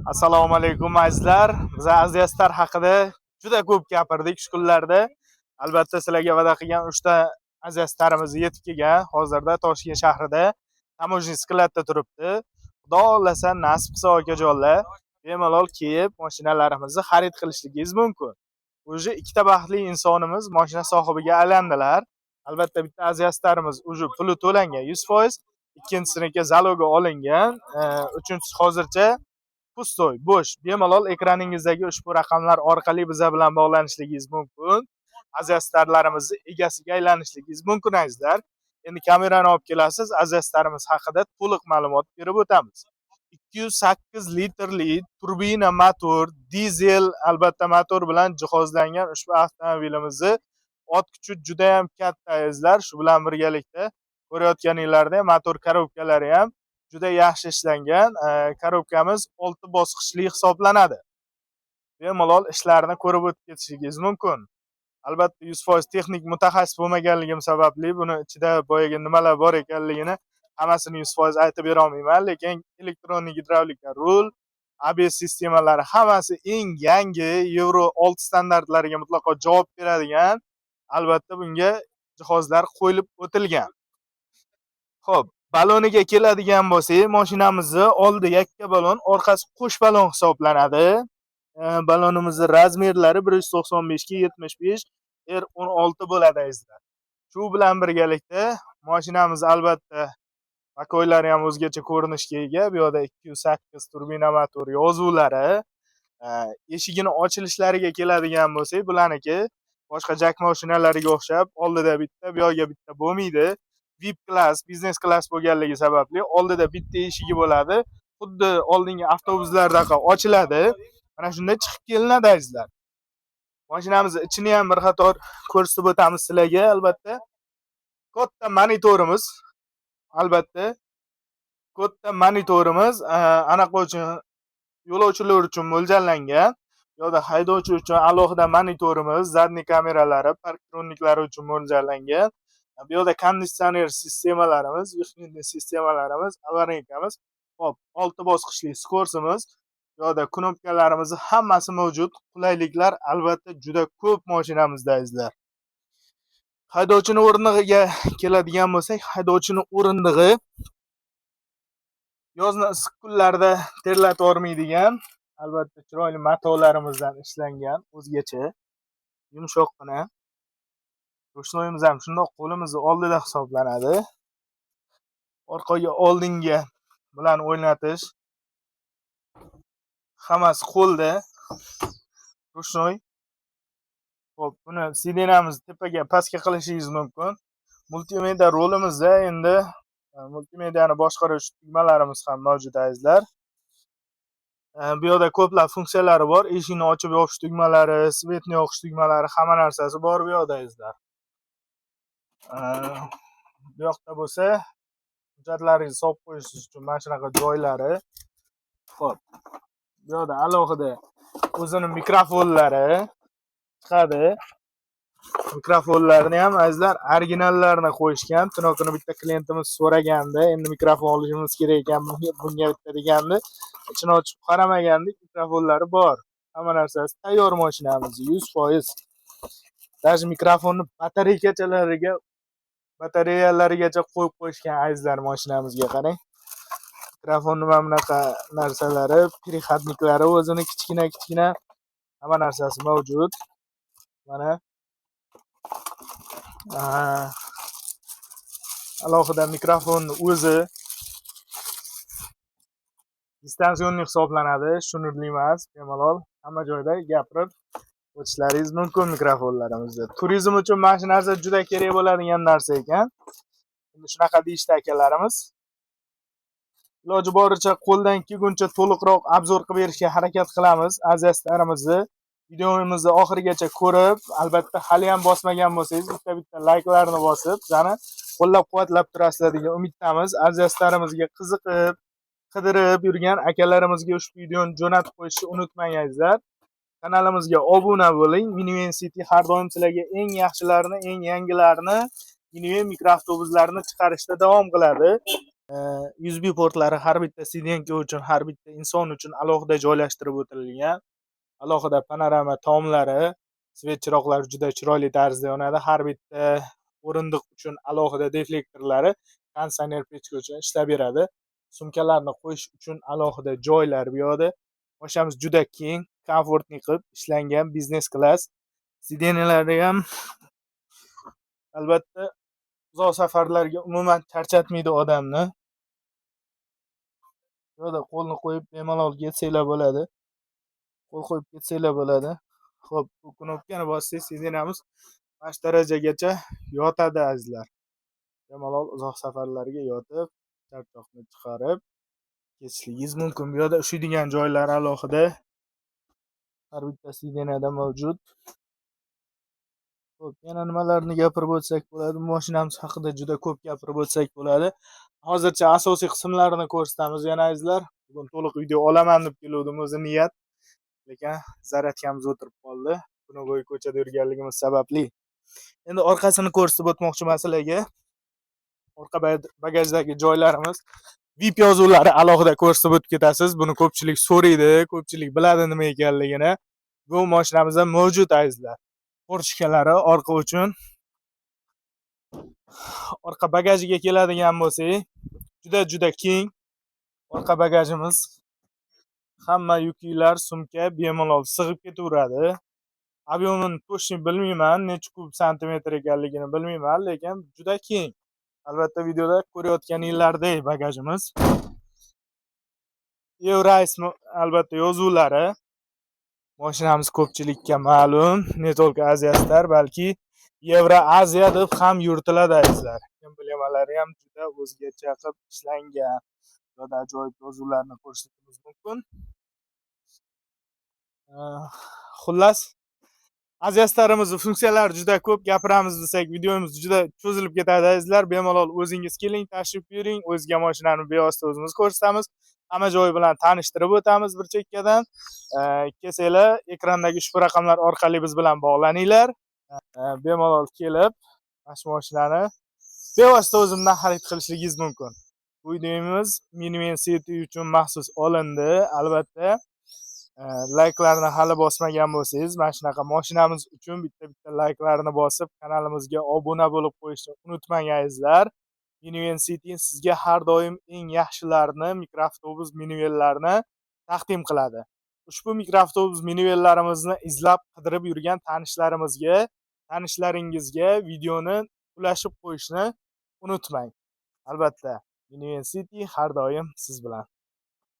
Assalomu alaykum, azizlar. Biz Aziya Star haqida juda ko'p gapirdik shu kunlarda. Albatta, sizlarga va'da qilgan 3 ta Aziya Starimiz yetib kelgan. Hozirda Toshkent shahrida таможенный склад da turibdi. Xudo xohlasa, nasib qilsa, akajonlar, bemalol kelib mashinalarimizni xarid qilishligingiz mumkin. Уже ikkita baxtli insonimiz mashina sohibiga aylandilar. Albatta, bitta Aziya Starimiz уже puli to'langan 100%, ikkinchisiniki залог i olingan, uchinchisi hozircha пустой, bo'sh. Bemalol ekraningizdagi ushbu raqamlar orqali biza bilan bog'lanishligingiz mumkin. Aziya Starlarimizni egasiga aylanishligingiz mumkin, azizlar. Endi kamerani olib kelasiz, Aziya Starimiz haqida to'liq ma'lumot berib o'tamiz. 208 litrli turbina motor, dizel, albatta, motor bilan jihozlangan ushbu avtomobilimizni ot kuchi juda ham katta, azizlar. Shu bilan birgalikda ko'rayotganinglardek, motor korobkalari ham juda yaxshi ishlangan. Korobkamiz 6 bosqichli hisoblanadi. Bemalol ishlarni ko'rib o'tib ketishingiz mumkin. Albatta, 100% texnik mutaxassis bo'lmaganligim sababli buni ichida boyagi nimalar bor ekanligini hammasini 100% aytib bera olmayman, lekin электронный gidravlika rul, ABS sistemalari hammasi eng yangi Yevro 6 standartlariga mutlaqo javob beradigan, albatta, bunga jihozlar qo'yilib o'tilgan. Xo'p, baloniga keladigan bo'lsak, mashinamizni oldi yakka balon, orqasi qo'sh balon hisoblanadi. Balonimizni размер lari 195 ga 75 R16 bo'ladi, azizlar. Shu bilan birgalikda mashinamiz, albatta, боковой lari ham o'zgacha ko'rinishga ega. Bu yoqda 208 turbina motor yozuvlari. Eshigini ochilishlariga keladigan bo'lsak, bularniki boshqa JAC mashinalariga o'xshab oldida bitta, bu yoqga bitta bo'lmaydi. VIP klass, biznes klass bo'lganligi sababli oldida bitta eshigi bo'ladi. Xuddi oldingi avtobuslardaqa ochiladi. Mana shunda chiqib kelinadi, azizlar. Mashinamizni ichini ham bir qator ko'rsatib o'tamiz sizlarga, albatta. Katta monitorimiz, albatta. Katta monitorimiz anaqa uchun, yo'lovchilar uchun mo'ljallangan. Bu yoqda haydovchi uchun alohida monitorimiz, задний kameralari, парктроник lari uchun mo'ljallangan. Bu yoqda konditsioner sistemalarimiz, верхний sistemalarimiz, аварийка miz. Xo'p, 6 bosqichli скорость imiz. Bu yoqda knopkalarimiz hammasi mavjud. Qulayliklar, albatta, juda ko'p mashinamizda, azizlar. Haydovchini o'rindig'iga keladigan bo'lsak, haydovchini o'rindig'i yozni issiq kunlarda terlatib yubormaydigan, albatta, chiroyli matolarimizdan ishlangan, o'zgacha yumshoqqina. Ручной imiz ham shundoq qo'limizni oldida hisoblanadi. Orqaga, oldinga bilan o'ynatish hammasi qo'lda. Ручной. Xo'p, buni сиденье mizni tepaga, pastga qilishingiz mumkin. Multimedia rulimizda endi multimediani boshqarish tugmalarimiz ham mavjud, azizlar. Bu yoqda ko'plab funksiyalari bor. Eshikni ochib yopish tugmalari, свет ni yoqish tugmalari, hamma narsasi bor bu yoqda, azizlar. Bu yoqda bo'lsa hujjatlaringizni solib qo'yish uchun mana shunaqa joylari. Xo'p. Bu yoqda alohida o'zini mikrofonlari chiqadi. Mikrofonlarni ham, azizlar, originallarini qo'yishgan. Tunov kuni bitta klientimiz so'ragandi, endi mikrofon olishimiz kerak ekan bunga bitta degandi. Ichini ochib qaramagandik, mikrofonlari bor. Hamma narsasi tayyor mashinamiz 100%. Даже mikrofonni batareyalarigacha qo'yib qo'yishgan, azizlar, mashinamizga qarang. Mikrofonni mana bunaqa narsalari, переходник lari o'zini kichkina kichkina hamma narsasi mavjud. Mana. Alohida mikrofonni o'zi дистанционный hisoblanadi, shnurli emas, bemalol hamma joyda gapirib o'tishlaringiz mumkin mikrofonlarimizda. Turizm uchun mana shu narsa juda kerak bo'ladigan narsa ekan. Endi shunaqa deyishdi akalarimiz. Iloji boricha, qo'ldan kelguncha to'liqroq обзор qilib berishga harakat qilamiz Aziya Starimizni. Videomizni oxirigacha ko'rib, albatta, hali ham bosmagan bo'lsangiz, bitta-bitta layklarni bosib, bizani qo'llab-quvvatlab turasizlar degan umiddamiz. Aziya Starimizga qiziqib, qidirib yurgan akalarimizga ushbu videoni jo'natib qo'yishni unutmang, azizlar. Kanalimizga obuna bo'ling. Minivan City har doim sizlarga eng yaxshilarini, eng yangilarini, minivan mikroavtobuslarni chiqarishda davom qiladi. USB portlari har bitta сиденье uchun, har bitta inson uchun alohida joylashtirib o'tilgan. Alohida panorama tomlari, свет chiroqlari juda chiroyli tarzda yonadi. Har bitta o'rindiq uchun alohida deflektorlari, konditsioner, pechka uchun ishlab beradi. Sumkalarni qo'yish uchun alohida joylar bu yoqda. Mashinamiz juda keng, комфортный qilib ishlangan, biznes klass. Сиденье lari ham albatta uzoq safarlarga umuman charchatmaydi odamni. Bu yoqda qo'lni qo'yib bemalol ketsanglar bo'ladi. Qo'l qo'yib ketsanglar bo'ladi. Xo'p, bu knopkani bossangiz, сиденье miz mana shu darajagacha yotadi, azizlar. Bemalol uzoq safarlarga yotib, charchoqni chiqarib ketishligingiz mumkin. Bu yoqda ushlaydigan joylari alohida har bitta сиденье da mavjud. Xo'p, yana nimalarni gapirib o'tsak bo'ladi? Mashinamiz haqida juda ko'p gapirib o'tsak bo'ladi. Hozircha asosiy qismlarini ko'rsatamiz yana, azizlar. Bugun to'liq video olaman deb keluvdim o'zi niyat. Lekin zaryadkamiz o'tirib qoldi. Kuni bo'yi ko'chada yurganligimiz sababli. Endi orqasini ko'rsatib o'tmoqchiman sizlarga. Orqa bagajdagi joylarimiz, VIP yozuvlari alohida ko'rsatib o'tib ketasiz. Buni ko'pchilik so'raydi, ko'pchilik biladi nima ekanligini. Bu mashinamizda mavjud, azizlar. Форточка lari orqa uchun. Orqa bagajiga keladigan bo'lsak, juda juda keng orqa bagajimiz. Hamma yuklar, sumka bemalol sig'ib ketaveradi. Объем ini точно bilmayman, necha kub santimetr ekanligini bilmayman, lekin juda keng. Albatta, videoda ko'rayotganinglardek bagajimiz. Evrice albatta yozuvlari. Mashinamiz ko'pchilikka ma'lum, не только Asia Star, balki Yevroaziya deb ham yuritiladi, azizlar. Emblemalari ham juda o'zgacha qilib ishlangan. Bu yerda ajoyib yozuvlarni ko'rishimiz mumkin. Xullas, Asia Starimizni funksiyalari juda ko'p, gapiramiz desak, videomiz juda cho'zilib ketadi, azizlar. Bemalol o'zingiz keling, tashrif buyuring, o'zga mashinani bevosita o'zimiz ko'rsatamiz. Hamma joyi bilan tanishtirib o'tamiz bir chekkadan. Kelsanglar, ekrandagi ushbu raqamlar orqali biz bilan bog'laninglar. Bemalol kelib, mana shu mashinani bevosita o'zimdan xarid qilishligingiz mumkin. Bu videomiz Minivan City uchun maxsus olindi. Albatta, layklarni hali bosmagan bo'lsangiz, mana shunaqa mashinamiz uchun bitta-bitta layklarni bosib, kanalimizga obuna bo'lib qo'yishni unutmang, azizlar. Minivan City sizga har doim eng yaxshilarini, mikroavtobus, minivanlarni taqdim qiladi. Ushbu mikroavtobus, minivanlarimizni izlab qidirib yurgan tanishlarimizga, tanishlaringizga videoni ulashib qo'yishni unutmang. Albatta, Minivan City har doim siz bilan.